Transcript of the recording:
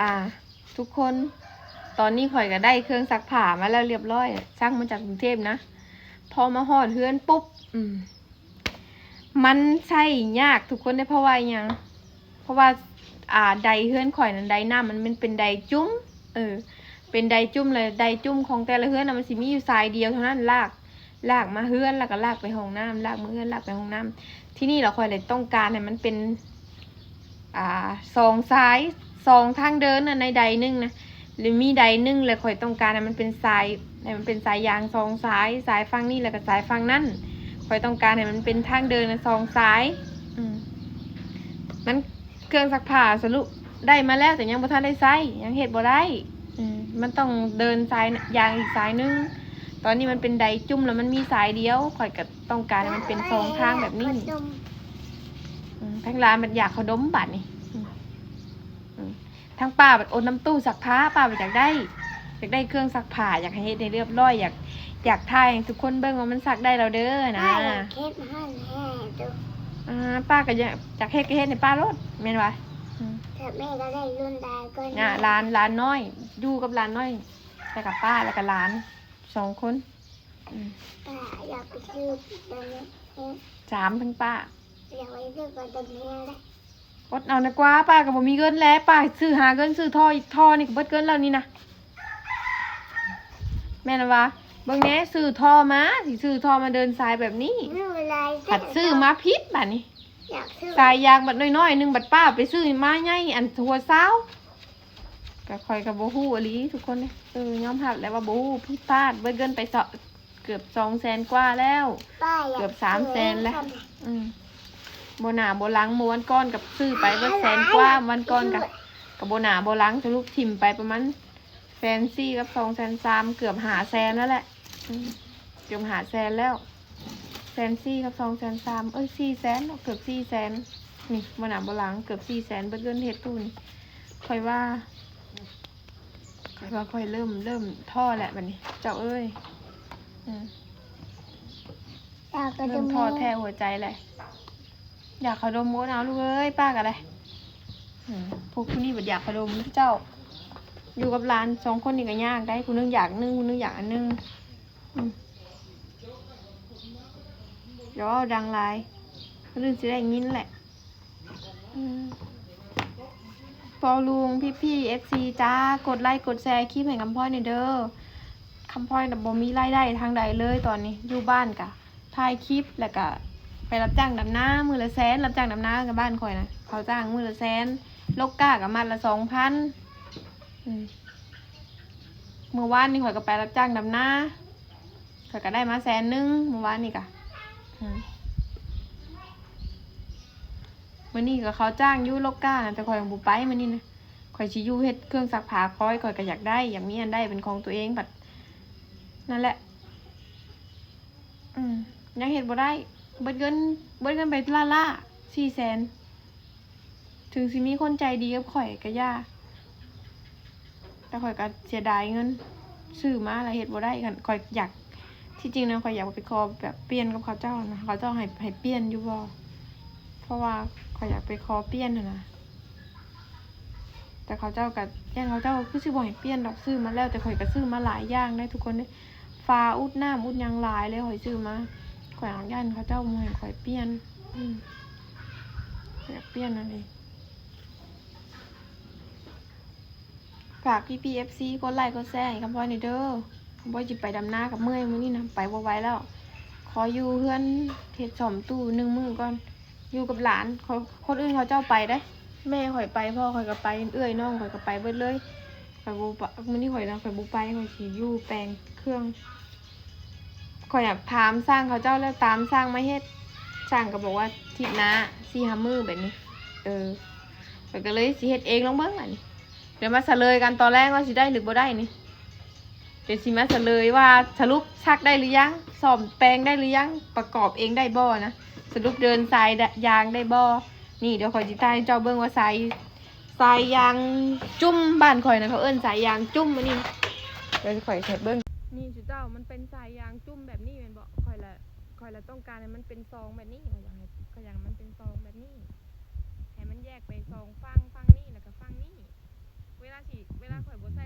ອ່າ ທຸກຄົນ ຕອນນີ້ຂ້ອຍກໍໄດ້ເຄື່ອງຊັກຜ້າມາແລ້ວລຽບຮ້ອຍ ສັ່ງມາຈາກກຸງເທບນະ. ພໍມາຮອດເຮືອນປຸບ ອືມ ມັນໃຊ້ຍາກທຸກຄົນເດ້. ເພາະວ່າຫຍັງ? ເພາະວ່າ ອ່າ ໄດເຮືອນຂ້ອຍນັ້ນ ໄດນ້ຳມັນ ມັນເປັນໄດຈຸ້ມ ເອີ ເປັນໄດຈຸ້ມ ແລ້ວໄດຈຸ້ມຂອງແຕ່ລະເຮືອນນະ ມັນຊິມີຢູ່ສາຍດຽວເທົ່ານັ້ນ ລາກ ລາກມາເຮືອນ ແລ້ວກໍລາກໄປຫ້ອງນ້ຳ ລາກມາເຮືອນ ລາກໄປຫ້ອງນ້ຳ. ທີນີ້ລະຂ້ອຍເລີຍຕ້ອງການໃຫ້ມັນເປັນ ອ່າ ສອງສາຍ ສອງທາງເດີນນະ ໃນໄດໜຶ່ງນະ ຫຼືມີໄດໜຶ່ງ ແລ້ວຂ້ອຍຕ້ອງການໃຫ້ມັນເປັນສາຍ ໃຫ້ມັນເປັນສາຍຢາງສອງສາຍ ສາຍຝັ່ງນີ້ ແລ້ວກໍສາຍຝັ່ງນັ້ນ. ຂ້ອຍຕ້ອງການໃຫ້ມັນເປັນທາງເດີນນະ ສອງສາຍ. ອືມ ມັນ ເຄື່ອງຊັກຜ້າສະຫຼຸບໄດ້ມາແລ້ວ ແຕ່ຍັງບໍ່ທັນໄດ້ໃຊ້ ຍັງເຮັດບໍ່ໄດ້. ອືມ ມັນຕ້ອງເດີນສາຍຢາງອີກສາຍໜຶ່ງ. ຕອນນີ້ມັນເປັນໄດຈຸ້ມ ແລ້ວມັນມີສາຍດຽວ ຂ້ອຍກໍຕ້ອງການໃຫ້ມັນເປັນສອງທາງແບບນີ້. ອືມ ທາງຫຼານມັນຢາກເຂົ້າດົມບາດນີ້. ອືມ ອືມ ທາງປ້າບັດອົດນຳຕູ້ຊັກຜ້າ ປ້າບັດຢາກໄດ້ ຢາກໄດ້ເຄື່ອງຊັກຜ້າ ຢາກໃຫ້ເຮັດໃຫ້ລຽບຮ້ອຍ ຢາກ ຢາກຖ່າຍໃຫ້ທຸກຄົນເບິ່ງວ່າມັນຊັກໄດ້ແລ້ວເດີນະ. ປ້າຢາກເຮັດໃຫ້ແທ້ໂຕ. ອ່າ ປ້າກໍຢາກ ຢາກເຮັດກໍເຮັດໃຫ້ປ້າໂລດ ແມ່ນຫວາ? ອືມ ແຕ່ແມ່ກໍໄດ້ລຸ້ນຫຼາຍກ່ອນ ນະ ຫຼານ ຫຼານນ້ອຍ ຢູ່ກັບຫຼານນ້ອຍ ແລ້ວກໍປ້າ ແລ້ວກໍຫຼານ ສອງຄົນ. ອືມ ປ້າຢາກໄປຊື້ເດີນນີ້ ສາມ ທັງປ້າ ຢາກໄປຊື້ເດີນນີ້ເດ້. ອົດເອົານະກວ່າ ປ້າກໍບໍ່ມີເງິນແຫຼະ ປ້າຊື້ຫາເງິນຊື້ທໍ່ ທໍ່ນີ້ກໍເບິດເງິນແລ້ວນີ້ນະ ແມ່ນຫວາ? ເບິ່ງແດ່ ຊື້ທໍ່ມາ ຊິຊື້ທໍ່ມາເດີນສາຍແບບນີ້ ມັນຫຼາຍແທ້ ພັດຊື້ມາຜິດບາດນີ້. ຢາກຊື້ສາຍຢາງບັດນ້ອຍໆໜຶ່ງ ບັດປ້າໄປຊື້ມາໃຫຍ່ ອັນຫົວຊາວ ກໍຂ້ອຍກໍບໍ່ຮູ້ອີ່ຫຼີທຸກຄົນເດ້. ເອີ ຍອມຮັບແຫຼະວ່າບໍ່ຮູ້ ຜິດພາດ ເບິດເງິນໄປ ເກືອບສອງແສນກວ່າແລ້ວ ປ້າຢາກ ເກືອບສາມແສນແລ້ວ. ອືມ ບໍ່ໜ້າບໍ່ຫຼັງ ມື້ວັນກ່ອນກໍຊື້ໄປເບິດແສນກວ່າ ວັນກ່ອນກໍ ກໍບໍ່ໜ້າບໍ່ຫຼັງ ສະຫຼຸບຖິ້ມໄປປະມານແສນສີ່ກັບສອງແສນສາມ ເກືອບຫ້າແສນແລ້ວແຫຼະ. ອືມ ເກືອບຫ້າແສນແລ້ວ ແສນສີ່ກັບສອງແສນສາມ ເອີຍ ສີ່ແສນເນາະ ເກືອບສີ່ແສນ. ນີ້ ບໍ່ໜ້າບໍ່ຫຼັງ ເກືອບສີ່ແສນ ເບິດເງິນເຮັດຕູ້ນີ້. ຂ້ອຍວ່າ ຂ້ອຍວ່າຂ້ອຍເລີ່ມ ເລີ່ມທໍ້ແຫຼະບັດນີ້ ເຈົ້າເອີຍ. ອືມ ເລີ່ມທໍ້ແທ້ຫົວໃຈແຫຼະ. ຢາກເຂົ້າດົມ ອົດເອົາລູກເອີຍ ປ້າກໍໄດ້. ອືມ ພວກຜູ້ນີ້ບັດຢາກເຂົ້າດົມເຈົ້າ. ຢູ່ກັບຫຼານສອງຄົນນີ້ກໍຍາກໄດ໋ ຜູ້ໜຶ່ງຢາກໜຶ່ງ ຜູ້ໜຶ່ງຢາກອັນໜຶ່ງ. ອືມ ຢ່າເວົ້າດັງຫຼາຍ ຄົນອື່ນຊິໄດ້ຍິນແຫຼະ. ອືມ ພໍ່ລຸງ ພີ່ໆ ເອັຟຊີ ຈ້າ ກົດໄລກົດແຊຄລິບໃຫ້ຄຳພ້ອຍແດ່ເດີ. ຄຳພ້ອຍນະບໍ່ມີລາຍໄດ້ທາງໃດເລີຍຕອນນີ້ ຢູ່ບ້ານກະຖ່າຍຄລິບ ແລ້ວກະໄປຮັບຈ້າງດຳນາມື້ລະແສນ. ຮັບຈ້າງດຳນາກັບບ້ານຂ້ອຍນະ ເຂົາຈ້າງມື້ລະແສນ ລົກກ້າກະມັດລະສອງພັນ. ອືມ ມື້ວານນີ້ຂ້ອຍກໍໄປຮັບຈ້າງດຳນາ ຂ້ອຍກໍໄດ້ມາແສນໜຶ່ງມື້ວານນີ້ກະ. ອືມ ມື້ນີ້ກໍເຂົາຈ້າງຢູ່ລົກກ້ານະ ແຕ່ຂ້ອຍບໍ່ໄປມື້ນີ້ນະ. ຂ້ອຍຊິຢູ່ເຮັດເຄື່ອງຊັກຜ້າຂ້ອຍ ຂ້ອຍກໍຢາກໄດ້ ຢາກມີອັນໄດ້ເປັນຂອງຕົວເອງ ບັດນັ້ນແຫຼະ. ອືມ ຍັງເຮັດບໍ່ໄດ້ ເບິດເງິນ ເບິດເງິນໄປລ້າໆ ສີ່ແສນ. ເຖິງຊິມີຄົນໃຈດີກັບຂ້ອຍກໍຢ່າ ແຕ່ຂ້ອຍກໍເສຍດາຍເງິນ ຊື້ມາແລ້ວເຮັດບໍ່ໄດ້. ຄັນຂ້ອຍຢາກ ທີ່ຈິງນະ ຂ້ອຍຢາກໄປຂໍແບບປ່ຽນກັບເຂົາເຈົ້ານະ ເຂົາເຈົ້າໃຫ້ ໃຫ້ປ່ຽນຢູ່ບໍ່? ເພາະວ່າຂ້ອຍຢາກໄປຂໍປ່ຽນຫັ້ນນະ ແຕ່ເຂົາເຈົ້າກໍ ຢ້ານເຂົາເຈົ້າຄືຊິບໍ່ໃຫ້ປ່ຽນດອກ ຊື້ມາແລ້ວ. ແຕ່ຂ້ອຍກໍຊື້ມາຫຼາຍຢ່າງໄດ໋ທຸກຄົນເດ້ ຝາອຸດນ້ຳອຸດຫຍັງຫຼາຍເລີຍ ຂ້ອຍຊື້ມາ. ຂ້ອຍຢ້ານເຂົາເຈົ້າບໍ່ໃຫ້ຂ້ອຍປ່ຽນ. ອືມ ຂ້ອຍຢາກປ່ຽນນັ້ນເດ. ຝາກພີ່ໆ ເອັຟຊີ ກົດໄລກົດແຊໃຫ້ຄຳພ້ອຍແດ່ເດີ. ຄຳພ້ອຍຊິໄປດຳນາກັບເມື່ອຍມື້ນີ້ນະ ໄປບໍ່ໄຫວແລ້ວ. ຂໍຢູ່ເຮືອນເຮັດສ້ອມຕູ້ໜຶ່ງມື້ກ່ອນ ຢູ່ກັບຫຼານ. ຄົນ ຄົນອື່ນເຂົາເຈົ້າໄປເດ້ ແມ່ຂ້ອຍໄປ ພໍ່ຂ້ອຍກໍໄປ ເອື້ອຍນ້ອງຂ້ອຍກໍໄປເບິດເລີຍ. ຂ້ອຍບໍ່ປະ ມື້ນີ້ຂ້ອຍນະ ຂ້ອຍບໍ່ໄປ ຂ້ອຍຊິຢູ່ແປງເຄື່ອງ. ຂ້ອຍຢາກຖາມຊ່າງເຂົາເຈົ້າແລ້ວ ຕາມຊ່າງມາເຮັດ ຊ່າງກໍບອກວ່າທິດໜ້າ ສີ່ຫ້າມື້ແບບນີ້. ເອີ ຂ້ອຍກໍເລີຍຊິເຮັດເອງລອງເບິ່ງບາດນີ້. ດຽວມາສະເຫຼີຍກັນຕອນແລງວ່າຊິໄດ້ຫຼືບໍ່ໄດ້ນີ້. ດຽວຊິມາສະເຫຼີຍວ່າສະຫຼຸບຊັກໄດ້ຫຼືຍັງ ສ້ອມແປງໄດ້ຫຼືຍັງ ປະກອບເອງໄດ້ບໍ່ນະ ສະຫຼຸບເດີນສາຍຢາງໄດ້ບໍ່. ນີ້ ດຽວຂ້ອຍຊິຖ່າຍໃຫ້ເຈົ້າເບິ່ງວ່າສາຍ ສາຍຢາງຈຸ້ມ ບ້ານຂ້ອຍນະ ເຂົາເອີ້ນສາຍຢາງຈຸ້ມອັນນີ້. ດຽວຂ້ອຍໃຫ້ເບິ່ງ ນີ້ ຊຸເຈົ້າ ມັນເປັນສາຍຢາງຈຸ້ມແບບນີ້ແມ່ນບໍ່? ຂ້ອຍລະ ຂ້ອຍລະຕ້ອງການໃຫ້ມັນເປັນຊອງແບບນີ້ ຂ້ອຍຢາກໃຫ້ ຂ້ອຍຢາກໃຫ້ມັນເປັນຊອງແບບນີ້ ໃຫ້ມັນແຍກໄປສອງຝັ່ງ ຝັ່ງນີ້ ແລ້ວກໍຝັ່ງນີ້. ຂ້ອຍບໍ່ໃສ່